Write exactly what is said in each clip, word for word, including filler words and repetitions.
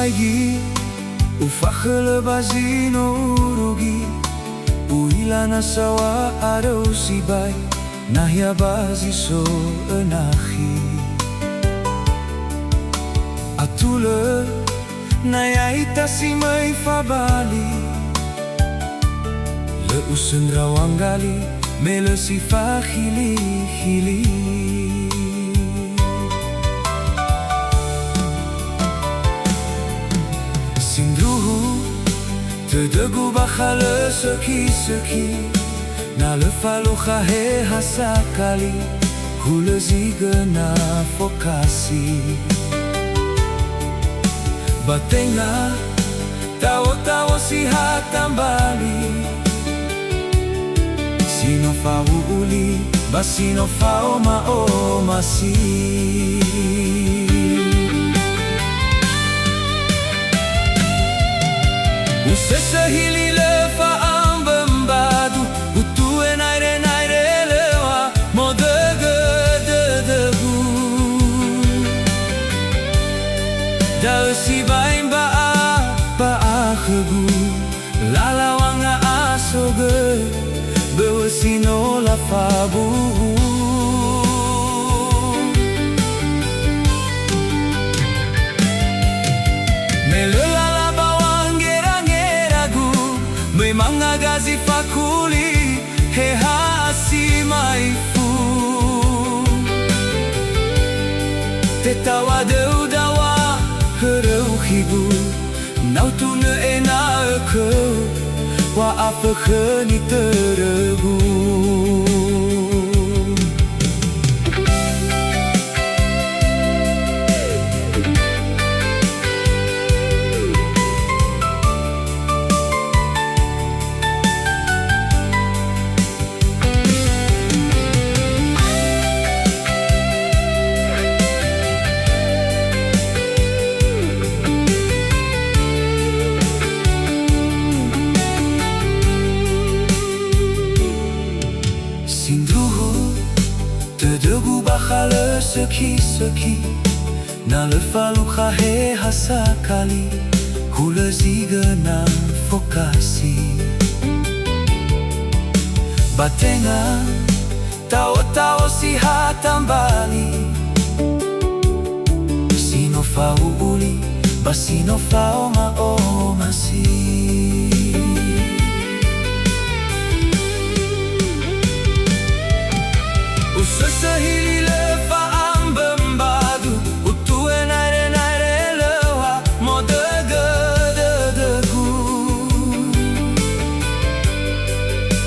Ufaigi, ufakhölö ba zi no urugi, u'ila nasa wa'aröu sibai, nahia ba zi so önakhi. Atulö, na ya'ita si möi fabali, lö usöndra wangali, me lö si fakhili-khili. Sindruhu, tödögu bakha lö sökhi-sökhi, na lö falukha heha sakali, hulö zi göna fokasi. Ba tenga tawo-tawo si ha tambali, si no fa'u'uli, ba si no fa'oma'omasi. Usösö hili lö fa'ambö mbadu, utue naere-naere löŵa, modögö dödögu. Da'ö sibai mba'a-ba'a khögu, lala wanga'asogö, bö'ö si no lafabu'u. Me lö lala ba wangerangeragu, möi manga gazi fakuli, heha si ma'ifu. Tetaw̃a döu daw̃a höröu khigu, na utunö ena'ö khöu, wa'afökhöni törögu. Sindruhu, tödögu bakha lö sökhi-sökhi, na lö falukha heha sakali, hulö zi göna fokasi. Ba tenga tawo-tawo si ha tambali, si no fa'u'uli, ba si no fa'oma'omasi. Usösö hili lö fa'ambö mbadu, utue naere-naere löŵa, modögö dödögu.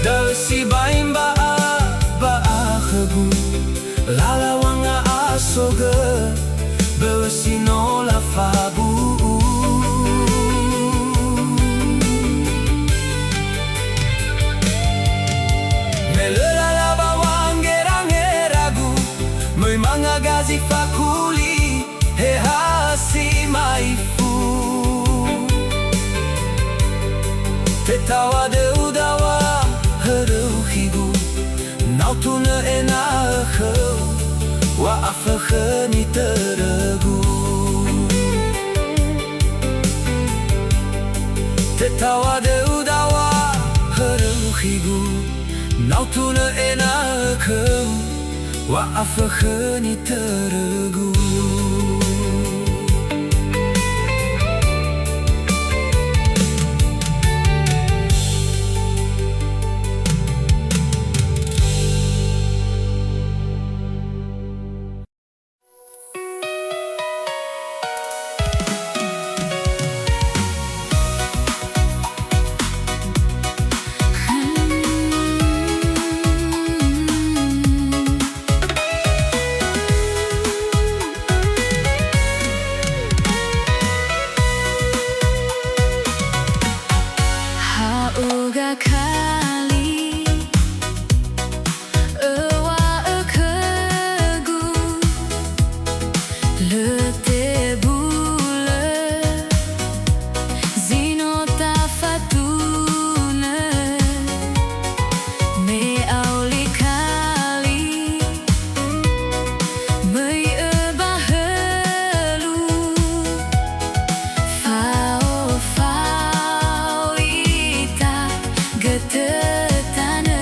Da'ö sibai mba'a-ba'a khögu, lala wanga'asogö, bö'ö si no lafabu'u. Me lö lala ba wangerangeragu, möi manga gazi fakuli, heha si ma'ifu. Tetaw̃a döu daw̃a höröu khigu, na utunö ena'ö khöu, wa'afökhöni törögu. Tetaw̃a döu daw̃a höröu khigu, na utunö ena'ö khöu, wa'afökhöni törögu. Ha'uga kali, öŵa'ö khögu, lö tebulö, zi no tafatunö, me auli kali, möi'ö ba hölu. Tötanö,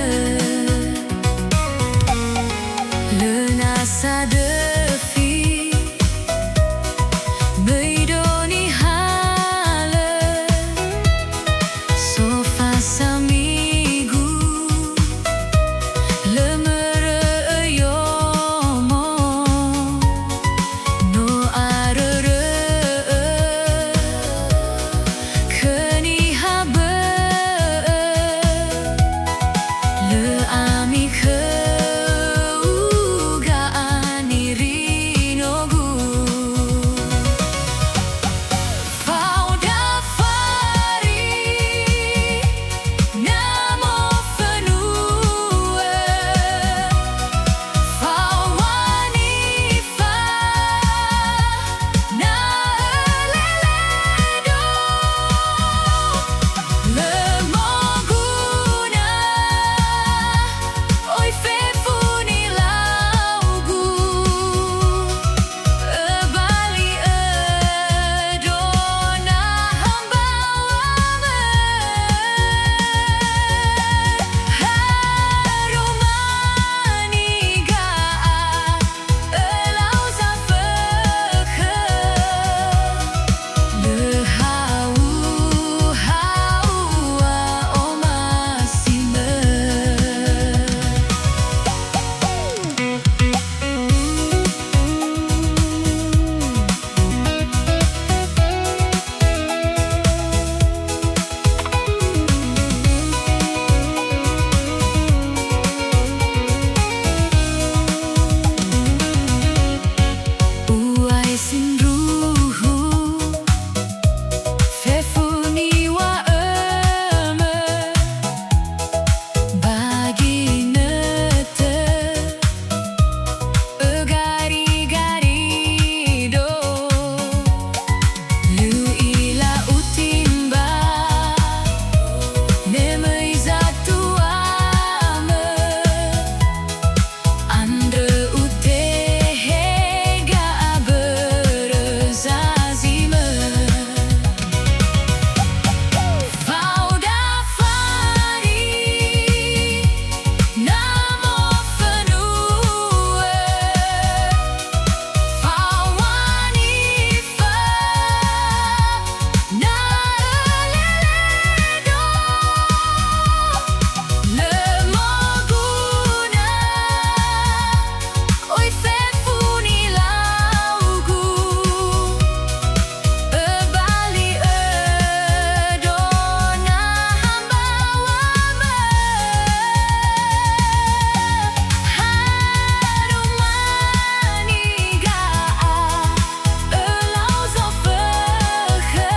lö nasa döfi, möi do nihalö, so fasamigu, lö mörö'ö yomo, no arörö'ö. Khö niha bö'ö, lö ami khöu ga'a nirinogu. Fao dafari, na mofönu'ö. Fao wanifa, na öleledo, lö moguna, oi fefu nilaugu, öbali'ö do na hambawamö. Harumani ga'a, ölau zafökhö, lö hau-hau wa'omasimö. U'ae sindruhu, fefu niŵa'ömö, ba ginötö, ögari-garido, lö ila utimba, me möi zatuamö. Andrö utehegö börö zazimö. Fao dafari, na mofönu'ö. Fao wanifa, na öleledo, lö moguna, oi fefu nilaugu, öbali'ö do na hambawamö. Harumani ga'a, ölau zofökhö,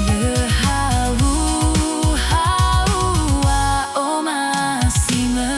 lö hau-hau wa'omasimö.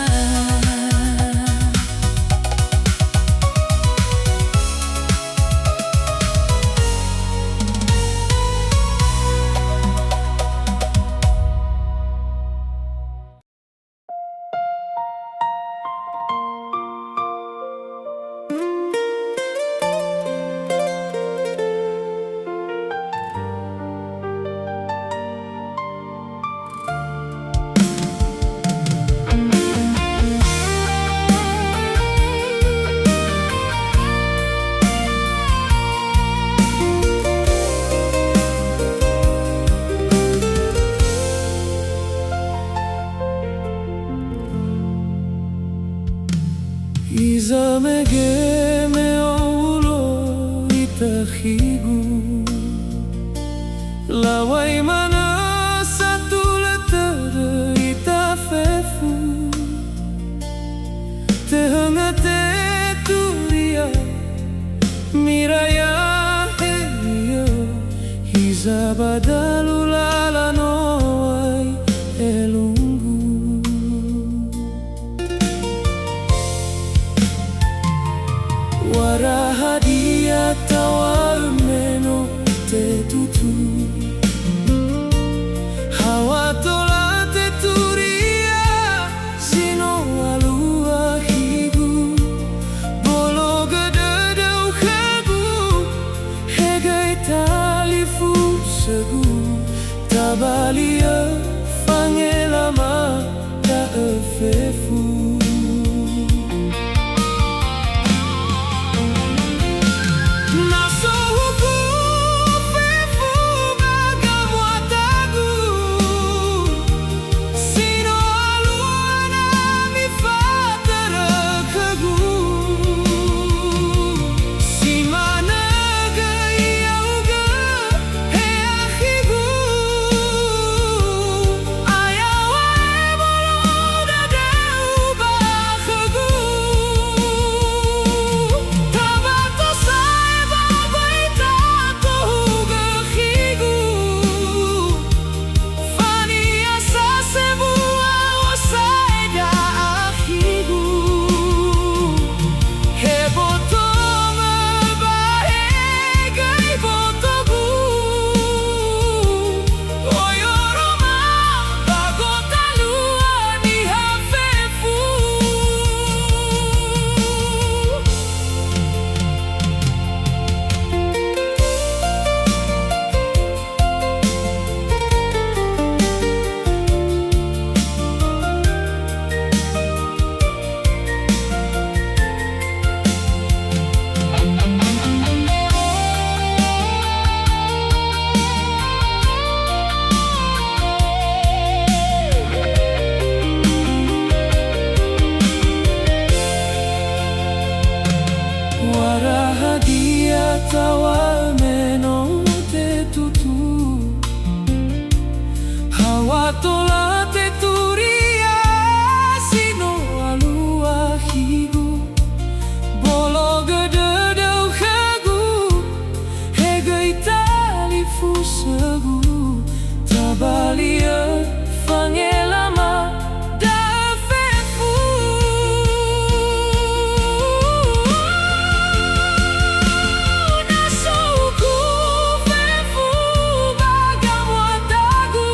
Hiza mege me oulo itakhigu. Lawai manö satulö tödö ita fefu. Tehöngö teturia, miraya heio, hiza ba dalu lala no oi elunggu. Wa tola teturiasi no alua khigu, bologö dödöu khögu, he göi talifusögu, tabaliö fangelama da'ö fefu. Na so uku fefu ba gamuatagu,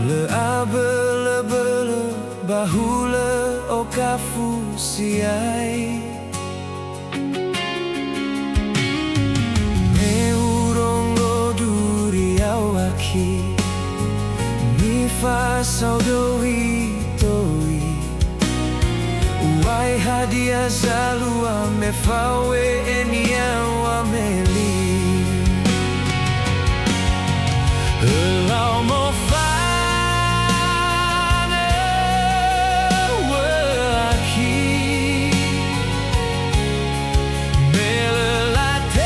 Lö abölö-bölö ba hulö okafu siai. Me uronggo duri yaŵakhi, mifasao döi-döi. Uŵai hadia zalua me fao we'enia wameli. Ölau mofanö wö'akhi, me lö latedo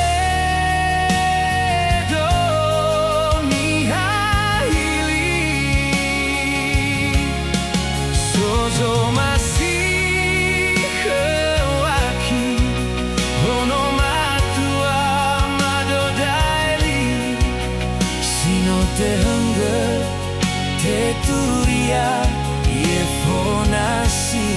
niha hili. So zomasi khöŵakhi, ono matua mado daeli, si no tehönggö teturia yefona si.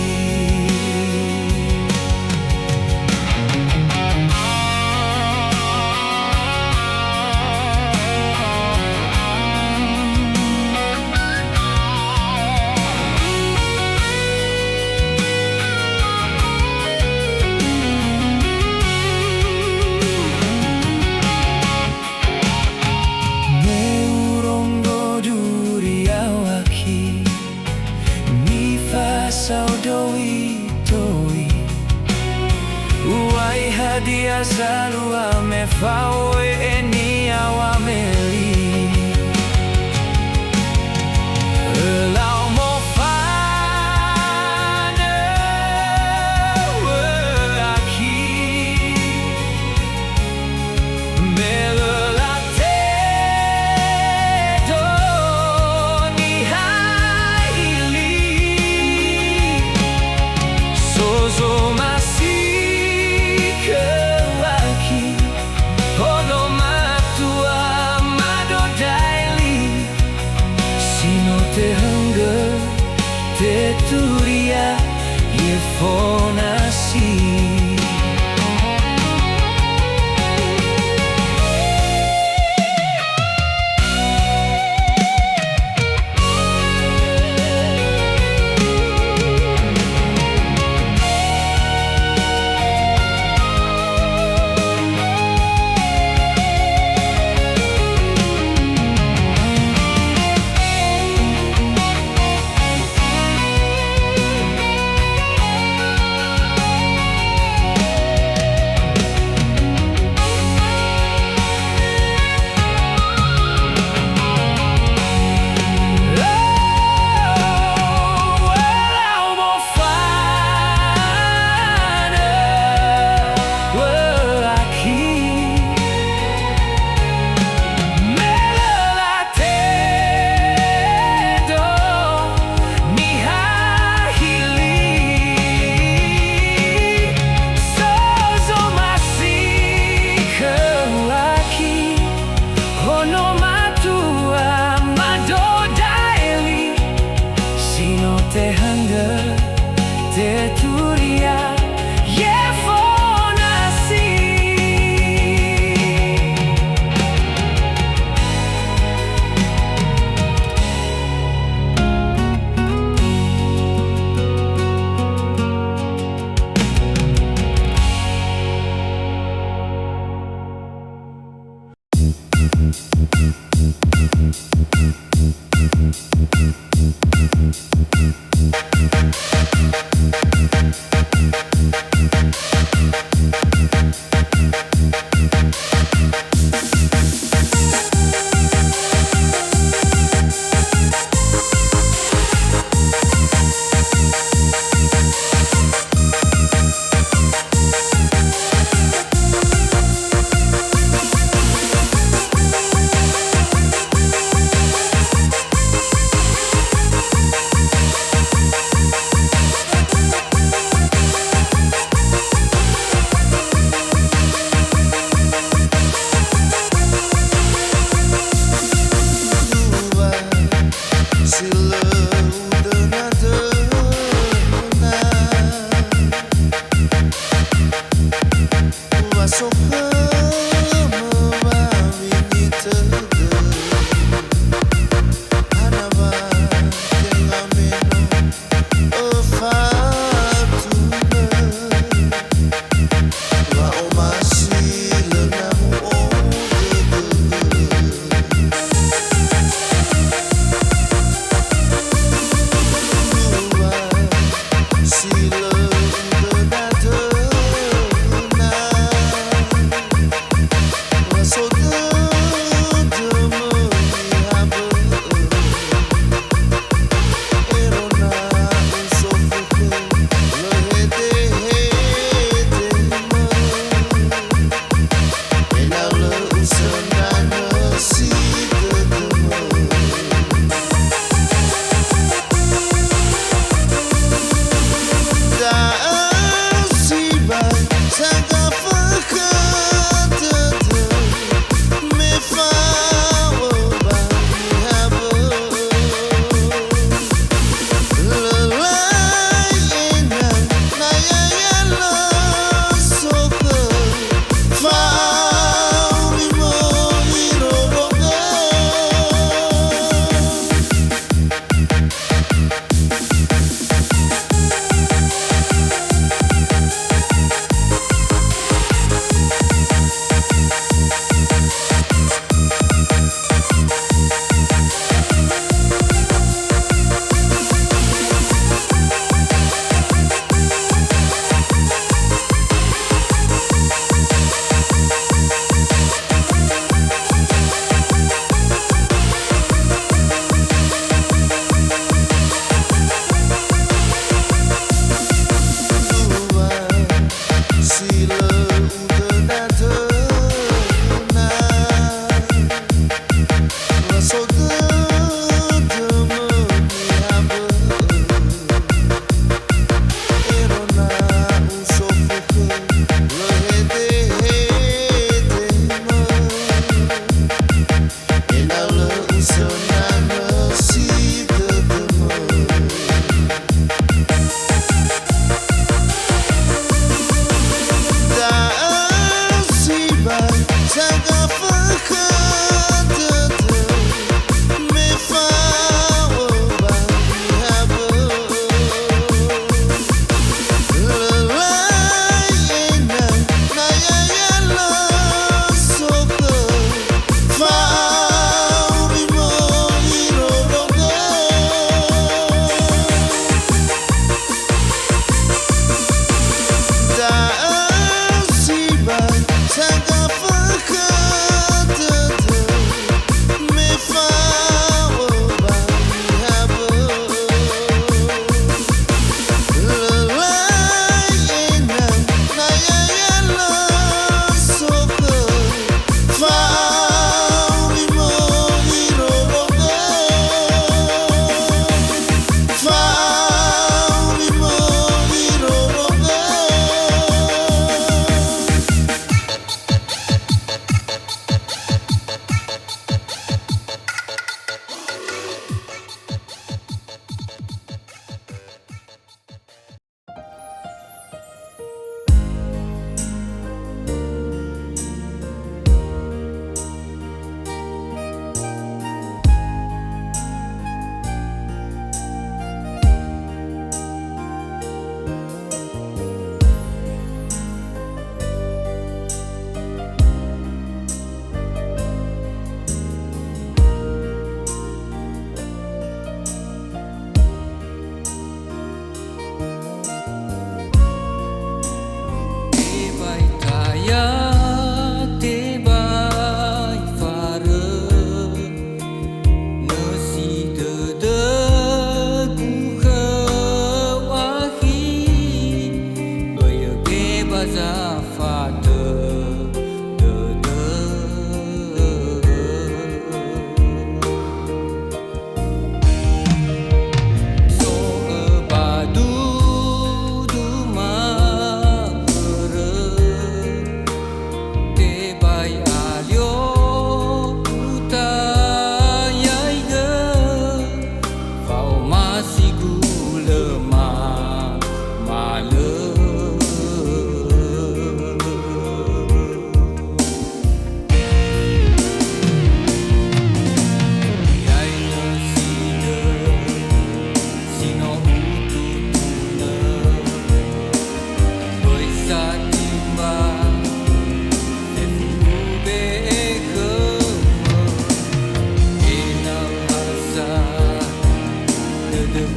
Me uronggo duri yaŵakhi, mifasao döi-döi. Uŵai hadia zalua me fao we'enia wameli. Ölau mofanö wö'akhi, me lö latedo niha hili. So zomasi khöŵakhi, ono matua mado daeli, si no tehönggö teturia yefona si.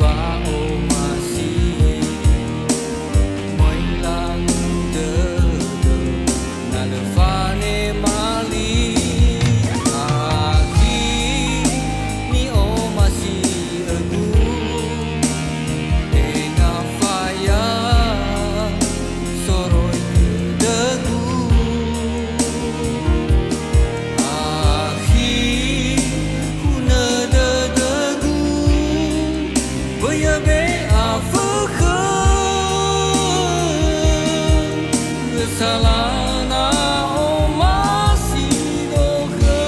Wa'omasi, möi lau dödö, na lö fanema li. Akhi ni'omasi'ögu, tenga faya soroi dödögu. Akhi, hunö dödögu, böi ya we'afökhö, ösala na omasi dokhö.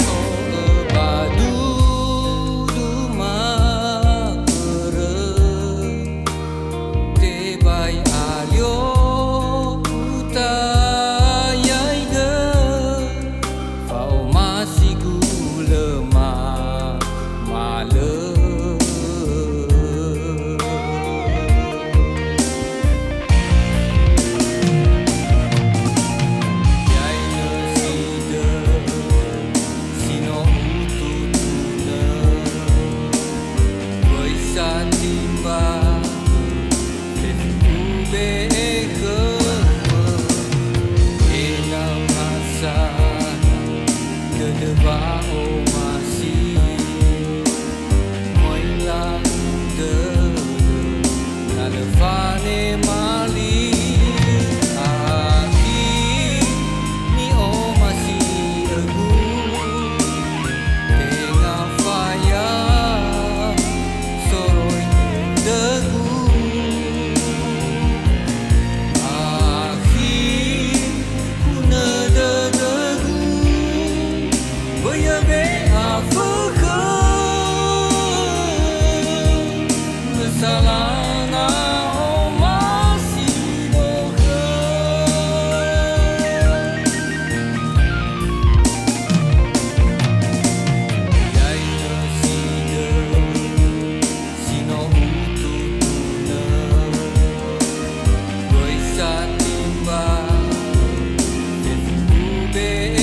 So'ö ba duduma örö, tebai alio utayaigö, fa'omasigu lö ma-, malö. Yainö si dödö si no ututunö, böi sa timba fefu ube'e khömö, ena'ö ha sa'ae dödö wa'omasi. Möi lau dödö, na lö fanema li. Akhi ni'omasi'ögu, tenga faya soroi dödögu. Akhi, hunö dödögu, böi ya we'afökhö, ösala na omasi dokhö. Yainö si dödö si no ututunö, böi sa timba fefu ube'e